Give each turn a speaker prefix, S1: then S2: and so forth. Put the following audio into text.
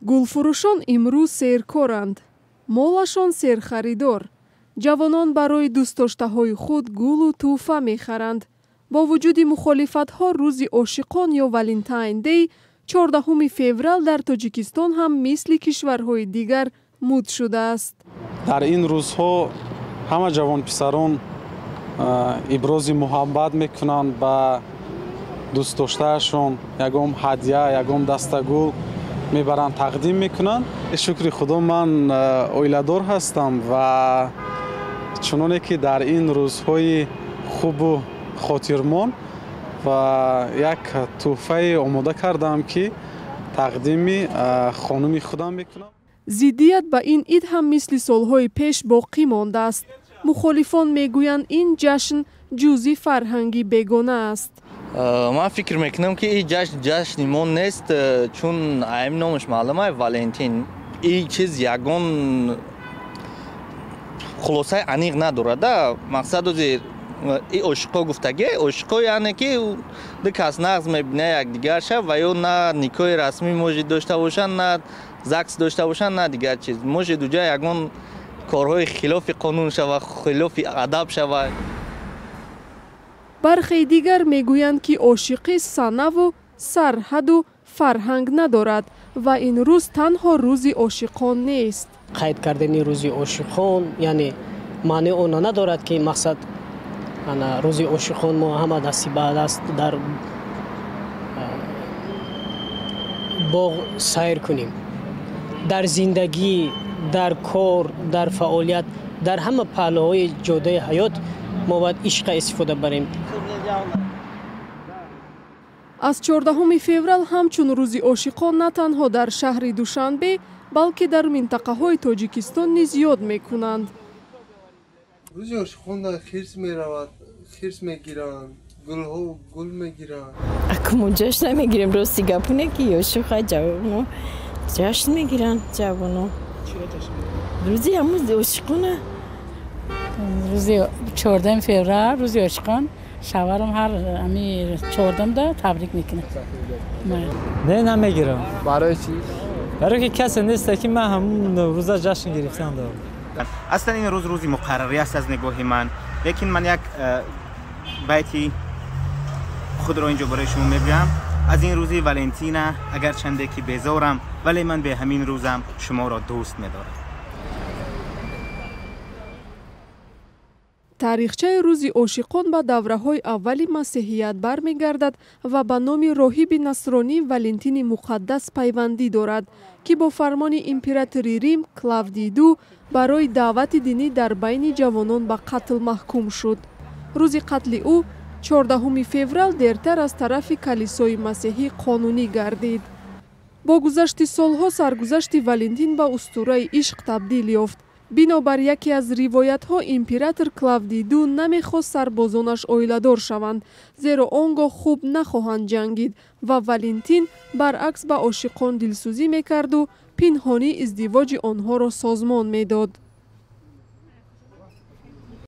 S1: Гулфурӯшон имрӯз серкоранд, молашон серхаридор. Ҷавонон барои дӯстдоштаҳои худ гулу тӯҳфа мехаранд. Бо вуҷуди мухолифатҳо, рӯзи ошиқон ё Valentine Day 14 феврал дар Тоҷикистон ҳам мисли кишварҳои дигар муд шудааст.
S2: Дар ин рӯзҳо ҳама ҷавонписарон ибрози муҳаббат мекунанд ба дӯстдоштаашон, ягон ҳадя, ягон дастагул мебаранд, тақдим мекунанд. Шукри Худо, ман оиладор ҳастам ва чуноне ки дар ин рӯзҳои хубу хотирмон ва як тӯҳфае омода кардам, ки тақдими хонуми худам мекунам.
S1: Зиддият ба ин ид ҳам мисли солҳои пеш боқӣ мондааст. Мухолифон мегӯянд, ин ҷашн ҷузъи фарҳанги бегона аст.
S3: Ман фикр мекунам, ки ин ҷашн ҷашни мо нест, чун аим номаш маълум ай, Валентин. Ин чиз ягон хулосаи аниқ надорад. Мақсад ози и ошиқо гуфтагӣ, ошиқо яъне ки ду кас нағз мебина якдигарша ва ё на никоҳи расмӣ может дошта бошанд, на ЗАГС дошта бошанд, на дигар чиз. Может, уҷа ягон корҳои хилофи қонун шава, хилофи адаб шава.
S1: Бархеи дигар мегӯянд, ки ошиқӣ санаву сарҳаду фарҳанг надорад ва ин рӯз танҳо рӯзи ошиқон нест.
S4: Қайд кардани рӯзи ошиқон яъне маънии онро надорад, ки мақсад рӯзи ошиқон мо ҳама дасти ба даст дар боғ сайр кунем. Дар зиндагӣ, дар кор, дар фаъолият, дар ҳама паҳлӯҳои ҷодаи ҳаёт мо бояд ишқа истифода барем.
S1: Аз 14 феврал ҳамчун рӯзи ошиқон на танҳо дар шаҳри Душанбе, балки дар минтақаҳои Тоҷикистон низ ёд мекунанд.
S5: Рӯзи ошиқон дар хирс меравад, хирс мегиранд, гулҳо гул мегиранд.
S6: Аку мо ҷашн намегирем, рости гапуне ки ошиқа ҷавоно ҷашн мегиранд, ҷавоно. Рӯзи ҳамун ошиқона.
S7: Рӯзи 14 феврал, рӯзи ошиқон, шавҳарам ҳар ами 14-да табрик мекунад.
S8: Не, намегирам.
S5: Барои чӣ?
S8: Барои ки касе нест, ки ман ҳамун рӯза ҷашн гирифтан дорам.
S9: Аслан ин рӯз рӯзи муқаррарӣ аст аз нигоҳи ман, лекин ман як байти худро инҷо барои шумо мегӯям. Аз ин рӯзи Валентина агарчанде ки безорам, вале ман бе ҳамин рӯзам шуморо дӯст медорам.
S1: Таърихчаи рӯзи ошиқон ба давраҳои аввали масеҳият бармегардад ва ба номи роҳиби насронӣ Валентини Муқаддас пайвандӣ дорад, ки бо фармони императори Рим Клавдий Ду барои даъвати динӣ дар байни ҷавонон ба қатл маҳкум шуд. Рӯзи қатли ӯ 14 феврал дертар аз тарафи калисои масеҳӣ қонунӣ гардид. Бо гузашти солҳо саргузашти Валентин ба устураи ишқ табдил ёфт. Бинобар яке аз ривоятҳо, император Клавдий Ду намехост сарбозонаш оиладор шаванд, зеро он гоҳ хуб нахоҳанд ҷангид ва Валентин баръакс ба ошиқон дилсӯзӣ мекарду пинҳонӣ издивоҷи онҳоро созмон медод.